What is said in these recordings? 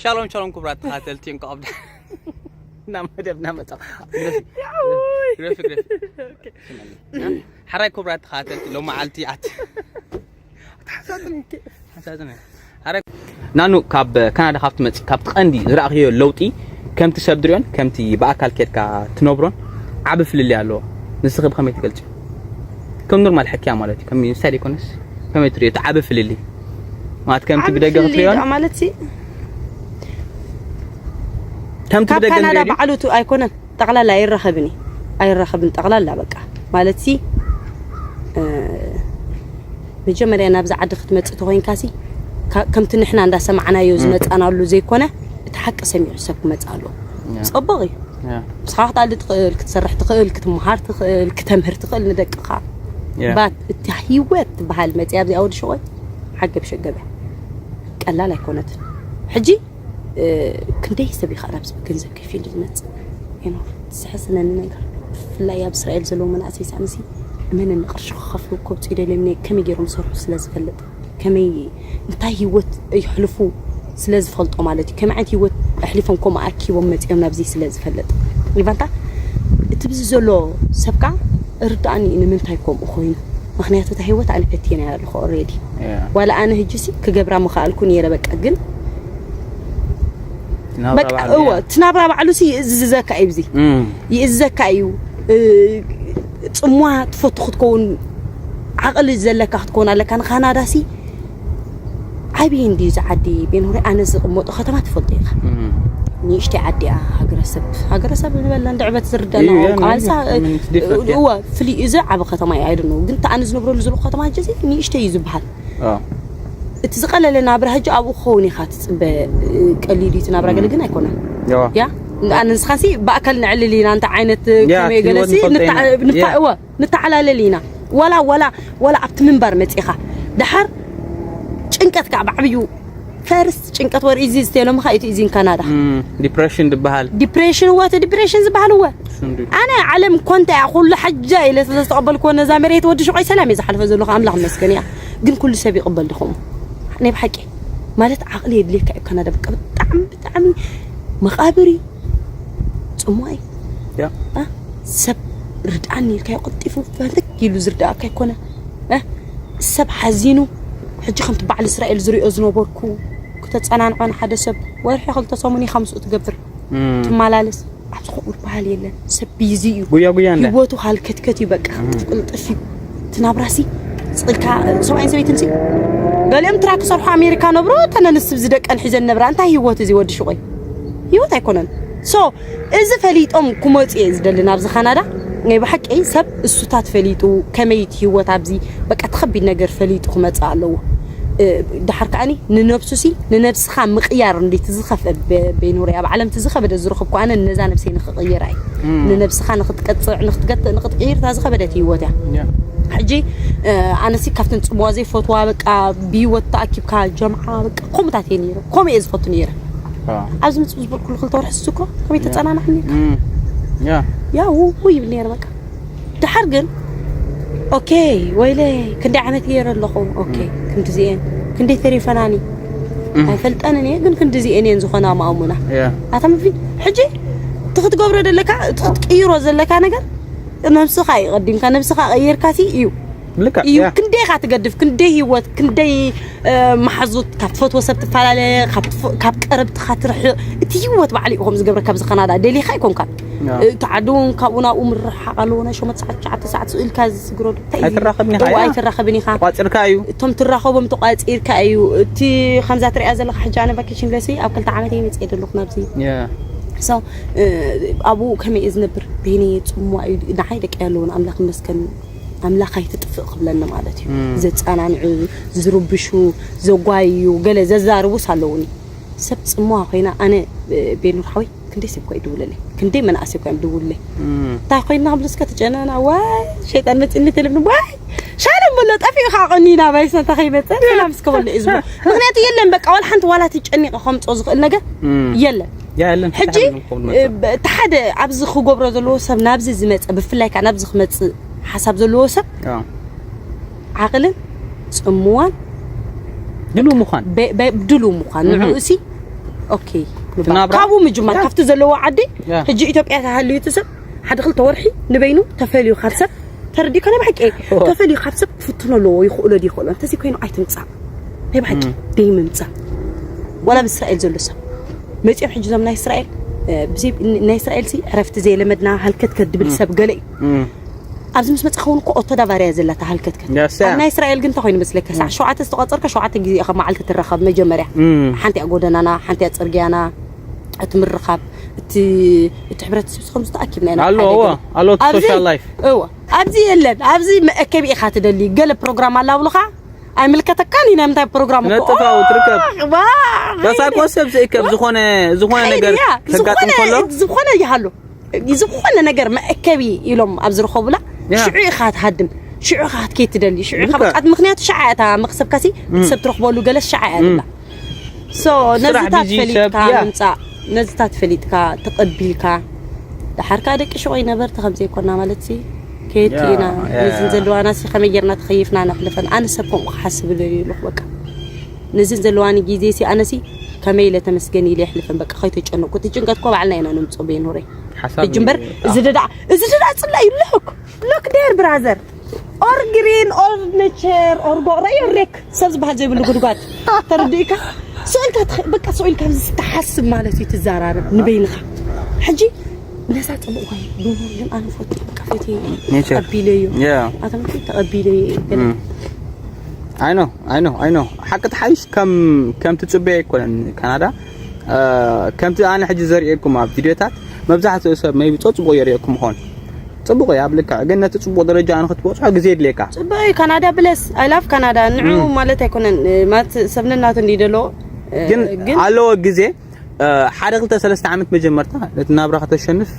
ሻሎም ሻሎም ክቡራት ተኸታተልቲ፣ እንኳዕ ኣብ ዳ-፣ ናብ መደብና መጻ። ግረፊ፣ ግረፊ፣ ግረፊ። ኦኬ። ሓራይ ክቡራት ተኸታተልቲ፣ ሎም መዓልቲ ኣት-፣ ሓሳጥን። ሓራይ ናኑ፣ ካብ ካናዳ ካብ ትመጽእ፣ ካብቲ ቀንዲ ዝረኣኽዮ ለውጢ፣ ከምቲ ሰብ ድሪኦን ከምቲ ብኣካል ኬድካ ትነብሮን ዓቢ ፍልልይ ኣለዎ። ንስኺ ብኸመይ ትገልጽዮ? ከም ኖርማል ሕክያ ማለት እዩ። ከም ምሳሌ ይኮነስ፣ ከመይ ትሪኦ እቲ ዓቢ ፍልልይ? ማለት ከምቲ ዓቢ ብደገ ፍልልይ ክትሪኦን ደኣ ማለት ሲ፣ ከምቲ ካብ ብደገ ካናዳ ንሪኦ ድዩ? ባዕሉ እቲ ኣይኮነን፣ ጠቕላላ ኣይራኸብን እዩ። ኣይራኸብን ጠቕላላ በቃ። ማለት ሲ፣ እ፣ መጀመርያ ናብዚ ዓዲ ክትመጽእ ተኾይንካ ሲ፣ ካ-፣ ከምቲ ንሕና እንዳሰማዕናዮ እም። ዝመጻናሉ ዘይኮነ፣ እቲ ሓቂ ሰሚዑ ሰብ ክመጽእ ኣለዎ። ያ። ጽቡቕ እዩ። ያ። ንስኻ ክትኣሊ ትኽእል፣ ክትሰርሕ ትኽእል፣ ክትምሃር ትኽእል፣ ክተምህር ትኽእል ንደቅኻ። ያ። ባት እቲ ህይወት ትበሃል መጽያ ኣብዚኣ ወዲ ሸቆይ ዓገብ ሸገበ። ቀላል ኣይኮነትን። ሕጂ፣ እ፣ ክንደይ ሰብ እዩ ኸኣ ናብዚ ብገንዘብ ከፊሉ ዝመጽእ? ይኖር። ዝሕስነኒ ነገር። ብፍላይ ኣብ እስራኤል ዘለዉ መናእሰይ ሳንሲ፣ እመነኒ ቅርሺ ክኸፍሉ ከውጽኡ ደልዮም፣ ከመይ ገይሮም ዝሰርሑ ስለ ዝፈልጥ። ከመይ፣ እንታይ ህይወት የሕልፉ ስለ ዝፈልጦ ማለት እዩ። ከመይ ዓይነት ህይወት ኣሕሊፎም ከምኡ ኣኪቦም መጺኦም ናብዚ ስለ ዝፈልጥ። ይባንታ፣ እቲ ብዚ ዘሎ ሰብ ከኣ ርድኣኒ እዩ ንምንታይ ከምኡ ኮይኑ። ምኽንያቱ እታ ህይወት ኣነ ፈትየናያ ኣለኹ ኦልሬዲ። ያ። ዋላ ኣነ ህጂ ሲ ክገብራ ምኽኣልኩ ነይረ በቃ፣ ግን ናብራ በቃ፣ ባዕሉ እወ፣ እያ። እቲ ናብራ ባዕሉ ሲ ይእዝዘካ እዩ ብዚ። እም። ይእዝዘካ እዩ። እ፣ ጽምዋ ትፈቱ ክትከውን፣ ዓቕሊ ዘለካ ክትከውን ኣለካ። ንካናዳ ሲ ዓብዪ እንድዩ እዚ ዓዲ፣ ቤንሁሪ፣ ኣነ ዝቕመጦ ከተማ ትፈልጦ ኢኻ። እም። ንእሽተይ ዓዲ እያ፣ ሃገረሰብ፣ ሃገረሰብ ዝበላ እንድዕበት ዝርደና እዩ፣ ቋንቋ፣ እዩ፣ ኣንሳ፣ እ፣ ምን፣ it's different፣ yeah። እወ፣ ፍልይ፣ እዚ ዓቢ ከተማ እዩ፣ I don't know። ግን እቲ ኣነ ዝነብረሉ ዘለኹ ከተማ ሕጂ እዚ ንእሽተይ እዩ ዝበሃል። ኣዎ። እቲ ዝቐለለ ናብራ ሕጂ ኣብኡ ክኸውን ኢኻ ትጽበ፣ እ፣ ቀሊል እዩ እቲ ናብራ፣ ገለ እም። ግን ኣይኮነን። ኣዎ። ያ? ኣነ ንስኻሲ ብኣካል ነዕልል ኢና፣ እንታይ ዓይነት፣ ያ፣ ከመይ እቲ ገለሲ፣ ህይወት ንፈልጦ ንታ-፣ ኢና። ንፋ-፣ ያ። እወ፣ ንተዓላለል ኢና። ዋላ፣ ዋላ፣ ዋላ ኣብቲ ምንባር መጺኻ። ደሓር ጭንቀት ከዓ ብዓብዩ ፈርስት ጭንቀት ወር ኢዚ ዝተየሎምኻ እቲ ኢዚ ን ካናዳ። እም፣ ዲፕሬሽን ዝበሃል። ዲፕሬሽን እወ፣ እቲ ዲፕሬሽን ዝበሃል እወ። እሱ እንዲ-፣ ኣነ ዓለም ኮንታ እያ፣ ኩሉ ሓጃ ኢለ ስለ ዝተቐበልክዎ ነዛ መሬት ወዲ ሽቆይ ሰላም እየ ዝሓልፈ ዘለኹ፣ ኣምላኽ ይመስገን እያ። ግን ኩሉ ሰብ ይቕበል ድኹም? ናይ ብሓቂ ማለት ዓቕሊ የድልየካ እዩ ካናዳ። በቃ ብጣዕሚ፣ ብጣዕሚ መቓብር እዩ። ጽሙዋይ። ያ። እ? ሰብ ርድኣኒ ኢልካዮ ቀልጢፉ ፈንትክ ኢሉ ዝርድኣካ ኣይኮነ። እ? ሰብ ሓዚኑ፣ ሕጂ ከምቲ በዓል እስራኤል ዝሪኦ ዝነበርኩ፣ ክተጸናንዖ ንሓደ ሰብ ወርሒ ክልተ ሰሙን ኢኻ ምስኡ ትገብር። እም። ትመላለስ። ኣብዚ ከምኡ ዝበሃል የለን። ሰብ ቢዚ እዩ። ጉያ ጉያ እንደ። ህይወቱ ሃልከትከት እዩ በቃ። እም። ቅልጥፍ እዩ። እቲ ናብራሲ ስቕ ኢልካ ሰብኣይን ሰበይትን ሲ ገሊኦም ትራክ ክሰርሑ ኣሜሪካ ነብሩ፣ እተን ኣንስቲ ብዚ ደቀን ሒዘን ነብራ። እንታይ ህይወት እዚ ወዲ ሽቆይ? ህይወት ኣይኮነን። ሶ፣ እዚ ፈሊጦም ክመፁ እየ ዝደሊ ናብዚ ካናዳ። ናይ ብሓቂ ሰብ እሱታት ፈሊጡ፣ ከመይ እቲ ህይወት ኣብዚ፣ በቃ፣ እቲ ከቢድ ነገር ፈሊጡ ክመፅእ ኣለዎ። እ፣ ድሓር ከዓኒ ንነብሱ ሲ፣ ንነብስኻ ምቕያር እንዴት ዝኸፍአ በ-፣ በይኑር እያ። ኣብ ዓለም እቲ ዝኸበደ ዝረኸብኩ ኣነ ነዛ ነብሰይ ንኽቕይራ እዩ። እም። ንነብስኻ ንኽትቀጽዕ፣ ንኽትገትእ፣ ንኽትቅይር እታ ዝኸበደት ህይወት እያ። ያ። ሕጂ፣ እ፣ ኣነሲ ካብተን ጽምዋ ዘይፈትዋ፣ በቃ፣ ብህይወት ተኣኪብካ ጀምዓ፣ በቃ፣ ከምኡታት እየ ነይረ። ከምኡ እየ ዝፈቱ ነይረ። አ። ኣብዚ ምጽእ ዝበልኩሉ ክልተ ወርሒ እሱ እኮ ከመይ ያ። ተጸናናዕኒ? እም። ያ። ያ፣ ው-፣ ውይ ይብል ነይረ፣ በቃ። ደሓር ግን፣ ኦኬ፣ ወይለይ፣ ክንደይ ዓመት ገይረ ኣለኹ? ኦኬ፣ እም። ክንድዚኤን፣ ክንደይ ተሪፈናኒ? እም። ኣይፈልጠንን እየ፣ ግን ክንድዚኤን እየን ዝኾና ማእሙና። ያ። ኣታ ምፊ፣ ሕጂ፣ እቲ ክትገብሮ ዘለካ፣ እቲ ክትቅይሮ ዘለካ ነገር፣ ነብስኻ እዩ ቀዲምካ፣ ነብስኻ ቀይርካ ሲ እዩ። ልክዕ፣ እዩ። ያ። ክንደይ ኢኻ ትገድፍ፣ ክንደይ ህይወት፣ ክንደይ፣ እ፣ መሓዙት፣ ካብ ትፈትዎ ሰብ ትፈላለ፣ ካብ ትፈ-፣ ካብ ቀረብትኻ ትርሕቕ፣ እቲ ህይወት ባዕሉ እዩ ከምኡ ዝገብረካ ኣብዚ ካናዳ። ደሊኻ ኣይኮንካን። ያ። እ፣ እቲ ዓዲ እውን ካብኡ ናብኡ ምርሕሓቕ ኣለዎ፣ ናይ ሸሞንተ ሰዓት፣ ትሽዓተ ሰዓት ስቕ ኢልካ ዝስግረሉ። እንታይ እዩ? ኣይትራኸብን ኢኻ፣ እዋ፣ ያ። ኣይትራኸብን ኢኻ። ተቋጺርካ እዩ። እቶም ትራኸቦም ተቋጺርካ እዩ። እቲ ከምዛ ትሪኣ ዘለኻ ሕጂ ኣነ ቫኬሽን ኢለሲ ኣብ ክልተ ዓመት እየ መፂኤ ዘለኹ ናብዚ። ያ። ሶ፣ እ፣ ኣብኡ ከመይ እየ ዝነብር? በይነይ እየ፣ ጽምዋ እዩ። ንዓይ ደቂ ኣለውን፣ ኣምላኽ ይመስገን። ኣምላኽ ኣይትጥፍእ ክብለኒ ማለት እዩ። እም። ዘጸናንዑ፣ ዝርብሹ፣ ዘጓይዩ፣ ገለ ዘዛርቡስ ኣለውኒ። ሰብ ጽምዋ ኮይና ኣነ፣ እ፣ ቤኑር ሓወይ ክንደይ ሰብ እኳ ይድውለለይ፣ ክንደይ መናእሰይ እኳ እዮም ድውለለይ። እም። እንታይ ኮይንና ክብሉ እስከ ትጨነና፣ ዋይ ሸይጣን መጺኒ ተልብኒ፣ ዋይ ሻሎም በሎ፣ ጠፊኡ ከዓ ቀኒና ባይስ፣ እንታይ ከይመጸ ሰላም እስከ በሎ እዩ ዝብሎ። ምኽንያቱ የለን በቃ፣ ዋላ ሓንቲ ዋላ ትጨኒቐ ከምጾ ዝኽእል ነገር እም። የለን። ያ የለን፣ ሕጂ፣ ተሓቢሩ ክብሉ መጸ። እ፣ ብ-፣ እቲ ሓደ ኣብዚ ክገብሮ ዘለዎ ሰብ ናብዚ ዝመጸ፣ ብፍላይ ከዓ ናብዚ ክመጽእ ሓሳብ ዘለዎ ሰብ ኣዎ። ዓቕልን ጽምዋን ድሉው ምዃን። በ-፣ በ-፣ ድሉው ምዃን። እህ። ንዕኡ ሲ ኦኬ፣ ናብራ ካብኡ ምጅማር ካብቲ ዘለዎ ዓዲ። ሕጂ ኢትዮጵያ ተሃልዩ እቲ ሰብ ሓደ ክልተ ወርሒ ንበይኑ ተፈልዩ ካብ ሰብ፣ ተረዲእካ ናይ ብሓቂ ተፈልዩ ካብ ሰብ ክፍትኖ ኣለዎ፣ ይኽእሎ ድዩ ይኽእሎ። እንተዚ ኮይኑ ኣይትምጻእ፣ ናይ ብሓቂ ደይ ምምጻእ። ዋላ ብእስራኤል ዘሎ ሰብ መጺኦም ሕጂ ዞም ናይ እስራኤል፣ ብዘይ ናይ እስራኤል ሲ ዕረፍቲ ዘይለመድና ሃልከት ከድብል ሰብ ገለ እዩ። ኣብዚ ምስ መጻ ኸውን እኮ ኦቶ ዳባርያ ዘለታ ሃልከትከት። ኣብ ናይ እስራኤል ግን እንታይ ኮይኑ መስለካ? ሳዕ ሸውዓተ ዝተቆጸርካ ሸውዓተ ግዜ ኢኻ መዓልቲ ትረኸብ። መጀመርያ ሓንቲ እያ ጎደናና፣ ሓንቲ እያ ጽርግያና፣ እቲ ምርኻብ፣ እቲ እቲ ሕብረተሰብ ስኹም ዝተኣኪብና ኢና። ኣሎ እዎ፣ ኣሎ እቲ ሶሻል ላይፍ። እዎ፣ ኣብዚ የለን። ኣብዚ መእከቢ ኢኻ ትደሊ። ገለ ፕሮግራም ኣላ ብሉኻ ኣይምልከተካን ኢና። ምንታይ ፕሮግራም እኮ ነጥፋው ትርከብ። ከሳቆ ሰብ ዘይከብ ዝኾነ ዝኾነ ነገር ከጋጥም ከሎ ዝኾነ ይሃሉ ዝኾነ ነገር መእከቢ ኢሎም ኣብ ዝረኸቡላ ሽዑ ኢኻ ትሃድም፣ ሽዑ ኢኻ ክትከይድ ትደሊ፣ ሽዑ ኢኻ በቃ ምኽንያቱ ሸዓ እያ እታ መኽሰብካሲ ሰብ ትረኽበሉ ገለስ ሸዓ እያ። ሶ ነዚታት ፈሊጥካ ምምፃእ፣ ነዚታት ፈሊጥካ ተቐቢልካ፣ ደሓርካ ደቂ ሽቆይ ነበርቲ ከም ዘይኮና ማለት ሲ ከየቲ ኢና። ነዚን ዘለዋና ሲ ከመይ ጌርና ተኸይፍና ነሕልፈን። ኣነ ሰብ ከምኡ ክሓስብ ደልዩ ኣለኹ። በቃ ነዚን ዘለዋኒ ግዜ ሲ ኣነ ሲ ከመይ ኢለ ተመስገን ኢለ የሕልፈን። በቃ ከይተጨነቁ፣ እቲ ጭንቀት እኮ ባዕልና ኢና ነምፅኦ። ቤኑረይ እጅ እምበር እዚ ደዳ፣ እዚ ደዳ ፅላ ይለኩ። Look there, brother. Or green, or nature, or go right, or lake. ሰብ ዝበሃል ዘይብሉ ጉድጓድ ተረዲእካ። ስእልካ ትኸ-፣ በቃ ስእልካ ኣብዚ ትሓስብ ማለት እዩ፣ ትዘራረብ ንበይንኻ። ሕጂ ነዛ ጽቡቕ ወይ ብሙር ግን ኣነ ፈትየ፣ በቃ ፈትየ፣ ኔቸር። ተቐቢለዮ። ያ። ኣቶም ተቐቢለዮ። ኣይ ኖ፣ ኣይ ኖ፣ ኣይ ኖ። ሓቂ ተሓይሽ ከም፣ ከም ትጽበዮ ኣይኮነን ካናዳ። እ፣ ከምቲ ኣነ ሕጂ ዘርእየኩም ኣብ ቪድዮታት መብዛሕትኡ ሰብ ሜይቢ ጸጽቡቑ የርእየኩም ይኾን። ጽቡቕ እዩ ኣብ ልክዕ፣ ግን ነቲ ጽቡቕ ደረጃ ንኽትበጽሖ ግዜ የድልየካ። ጽቡቕ እዩ ካናዳ ብለስ፣ I love ካናዳ። ንዑ ማለት ኣይኮነን፣ እ፣ ማለት ሰብ ነናቱ እንዲ ደሎ፣ እ፣ ግን ግን ኣለዎ ግዜ፣ እ፣ ሓደ ክልተ ሰለስተ ዓመት መጀመርታ ነቲ ናብራ ከተሸንፍ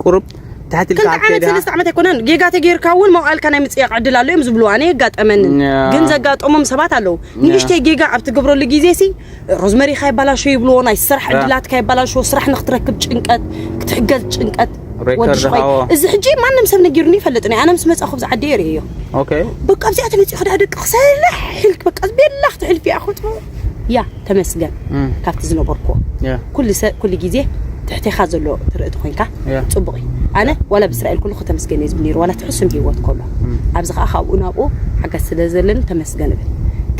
ቁሩብ ትሕቲ ኢልካ ክልተ ዓመት፣ ከይድኻ ሰለስተ ዓመት ኣይኮነን፣ ጌጋ ተጌርካ እውን መዋእልካ ናይ ምጽያቕ ዕድል ኣሎ እዮም ዝብሉ። ኣነ የጋጠመንን። ያ። ግን ዘጋጠሞም ሰባት ኣለዉ። ያ። ንእሽተይ ጌጋ ኣብ ትገብረሉ ግዜ ሲ ሮዝመሪኻ ይባላሾ ይብልዎ፣ ናይ ስራሕ ያ። ዕድላትካ ይባላሾ፣ ስራሕ ንክትረክብ ጭንቀት፣ ክትሕገዝ ጭንቀት። ሬከርድ ወዲ ሽቆይ፣ ሃዎ። እዚ ሕጂ ማንም ሰብ ነጊሩኒ ይፈልጥ። ናይ ኣነ ምስ መጻኹ ኣብዚ ዓዲ የርእዮ። ኦኬ። በቃ ኣብዚኣ ተመጺኡ ክዳ ደቂ ክሰርሕ ኢልክ በቃ ቤላ ክትሕልፊ እያ ክትብሎ። ያ፣ ተመስገን። እም። ካብቲ ዝነበርኩዎ። ያ። ኩሉ ሰ-፣ ኩሉ ግዜ ትሕቴኻ ዘሎ ትርኢ ተኾይንካ ያ። ጽቡቕ እዩ። ኣነ ዋላ ብእስራኤል ኩሉ ከተመስገን እየ ዝብል ነይሩ፣ ዋላ እቲ ሕሱም ህይወት ከሎ። እም። ኣብዚ ኸኣ ካብኡ ናብኡ ሓገዝ ስለ ዘለኒ ተመስገን እብል።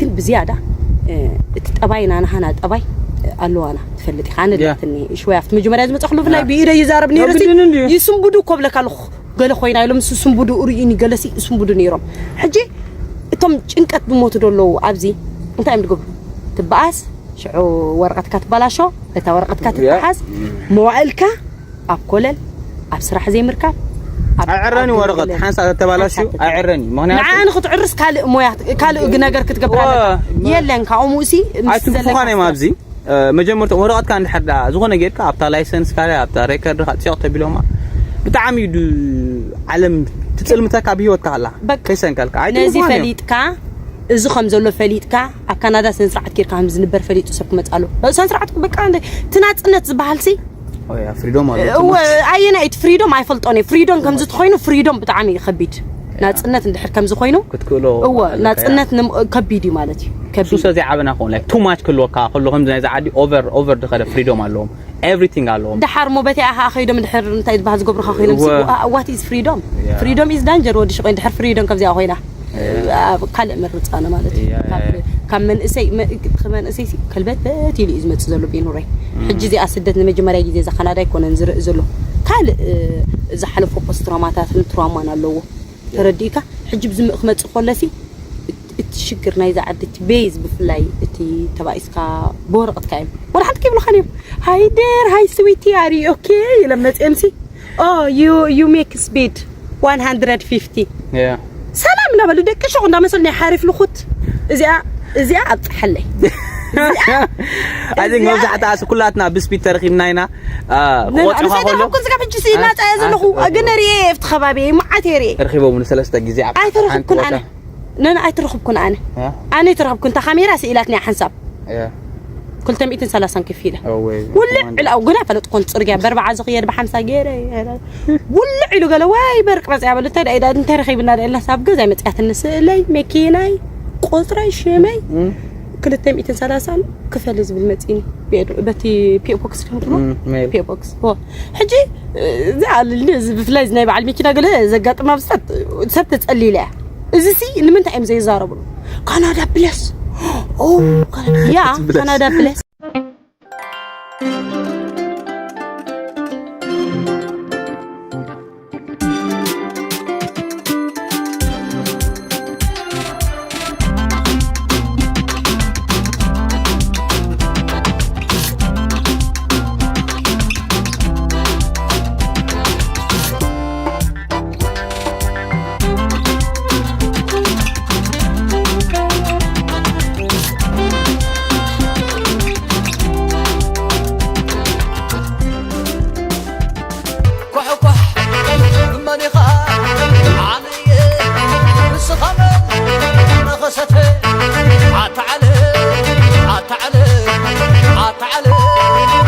ግን ብዝያዳ፣ እ፣ እቲ ጠባይ ናናሃና ጠባይ፣ እ፣ ኣለዋና ትፈልጥ ኢኻ። ኣነ ያ። ድላትኒ ሽወይ ኣብቲ መጀመርያ ዝመጻኹሉ ብፍላይ ያ። ብኢደ ይዛረብ ነይሩ ሲ፣ ግድን እንድዩ። ይስንብዱ እኮ ብለካ ኣለኹ። ገለ ኮይና ኢሎም እሱ ስንቡዱ ርእዩኒ፣ ገለሲ ስንቡዱ ነይሮም። ሕጂ እቶም ጭንቀት ዝሞቱ ዶ ኣለዉ ኣብዚ? እንታይ እዮም ዝገብሩ? ትበኣስ፣ ሽዑ ወረቐትካ ትበላሾ፣ እታ ወረቐትካ ያ። ትተሓዝ፣ መዋእልካ ኣብ ኮለል፣ ኣብ ስራሕ ዘይምርካብ፣ ኣብ፣ ኣይዕረን እዩ ኣብ ወረቐት፣ ገለ ሓንሳእ ተተባላሽዩ ሓንሳእ ተተ-፣ ኣይዕረን እዩ። ምኽንያቱ ንዓኣ ንኽትዕርስ ካልእ ሞያ፣ ካልእ ነገር ክትገብር ዋ፣ ኣለካ። ማ-፣ የለን፣ ካብኡ ሙእሲ ምስ ኣይትንክፉኻን ዘለካ እዮም ኣብዚ። እ፣ መጀመርታ ወረቐትካ እንድሕር ደኣ ዝኾነ ጌርካ ኣብታ ላይሰንስካ፣ ኣብታ ሬከርድካ ጽቕ ተቢሎማ፣ ብጣዕሚ እዩ ድ-፣ ዓለም ትጽልምተካ ብህይወትካ ከላ። በቃ። ከይሰንከልካ። ነዚ ኣይትንክፉኻን እዮም። ፈሊጥካ፣ እዚ ከም ዘሎ ፈሊጥካ፣ ኣብ ካናዳ ስነ ስርዓት ጌርካ ከም ዝንበር ፈሊጡ ሰብ ክመጽእ ኣሎ። ስነ ስርዓት በቃ እንደ-፣ እቲ ናጽነት ዝበሃል ሲ፣ ኦያ፣ ፍሪዶም ኣሎ። እወ፣ ትንሽ ኣየናይ እቲ ፍሪዶም ኣይፈልጦን እየ። ፍሪዶም ከምዚ ተኾይኑ ፍሪዶም ብጣዕሚ እዩ ከቢድ። ናጽነት እንድሕር ከምዚ ኮይኑ፣ ክትክእሎ እወ፣ ኣለካ፣ ናጽነት ያ። ንም-፣ ከቢድ እዩ ማለት እዩ። ከቢድ። ሱሰ ዘይዓበና ክኸውን፣ ላይክ፣ ቱ ማች ክህልወካ ከሎ፣ ከምዚ ናይዚ ዓዲ ኦቨር፣ ኦቨር ዝኸደ ፍሪዶም ኣለዎም። ኤቭሪቲንግ ኣለዎም። ደሓር እሞ በቲኣ ኸኣ ከይዶም ድሕር እንታይ ዝበሃል ዝገብሩኻ ኮይኖም ሲ፣ እወ። ዋ-፣ what is freedom? ያ። Freedom is danger፣ ወዲ ሽቆይ፣ ድሕር ፍሪዶም ከምዚኣ ኮይና። ያ። ኣብ ካልእ ምርጫ ኣነ ማለት እዩ። ያ፣ ያ፣ ካብ፣ ያ። ካብ መንእሰይ፣ መ-፣ እቲ መንእሰይ ሲ፣ ከልበት በት ኢሉ እዩ ዝመጽእ ዘሎ ቤኑረይ። እም። ሕጂ እዚኣ ስደት ንመጀመርያ ግዜ እዛ ካናዳ ኣይኮነን ዝርኢ ዘሎ። ካልእ፣ እ፣ ዝሓለፎ ፖስት ትራውማታትን ትራውማን ኣለዎ። ተረዲእካ? ሕጂ ብዚ ክመጽእ ከሎ ሲ፣ እት-፣ እቲ ሽግር ናይዛ ዓዲ፣ እቲ ቤዝ ብፍላይ እቲ ተባኢስካ ብወረቐትካ እዮም። ወላ ሓንቲ ከይብሉኻን እዮም። ሃይ ዴር፣ ሃይ ስዊቲ፣ ኣር ዩ ኦኬ? ኢሎም መጺኦም ሲ፣ ኦ፣ ዩ፣ ዩ ሜክ ስፒድ ዋን ሃንድረድ ፊፍቲ። ያ። ሰላም እንዳበሉ ደቂ ሸቑ እንዳመሰሉ ናይ ሓሪፍ ልኹት። እዚኣ፣ እዚኣ ኣብጽሓለይ። እዚኣ፣ I think እዚኣ መብዛሕትኣ ስ-፣ ኩላትና ብስፒድ ተረኺብና ኢና። አ፣ ነ-፣ ክቆጽኻ ኣነ ከሎ ኣይተረኽብኩን፣ ስጋብ ሕጂ ሲ፣ አ፣ ናጻ እየ አ፣ ዘለኹ። አ፣ ግን አ። ርኤ ኣብቲ ከባቢ መዓት እየ ርኤ። ረኺቦም ንሰለስተ ግዜ ኣብ ነን ሓንቲ ኣይተረኽብኩን ቦታ። ኣነ። ነን ኣይተረኽብኩን ኣነ። ያ። ኣነ ኣይተረኽብኩን። እታ ካሜራ ስኢላትኒ ሓንሳብ። ያ። ክልተ ሚእትን ሰላሳን ከፊለ። እወይ፣ ውልዕ ኮማንዶ። ኢሉ፣ ኣብ ግና ፈለጥኩን ጽርግያ በርባዓ ዝኽየድ ብሓምሳ ገይረ። ውልዕ ኢሉ ገለ፣ "ወይ በርቅ መጽያ" በሉ። እንታይ ደኣ ኢዳ፣ እንታይ ረኺብና ደኣ ኢልና፣ ሳብ ገዛይ መጽያትኒ፣ ስእለይ፣ መኪናይ፣ ቁጽረይ፣ ሽመይ፣ እም። ክልተ ሚእትን ሰላሳን ክፈል ዝብል መጺኒ። በቲ ፒኦ ቦክስ ከምትሎ ሜል ፒኦ ቦክስ ኦ ሕጂ እዚ ኣለኒ እዚ ብፍላይ ናይ በዓል መኪና ገለ ዘጋጥማ ብስታት ሰብ ተጸሊለ እያ። እዚ ሲ ንምንታይ እዮም ዘይዛረቡ? ካናዳ ፕለስ ኦ ያ ካናዳ ፕለስ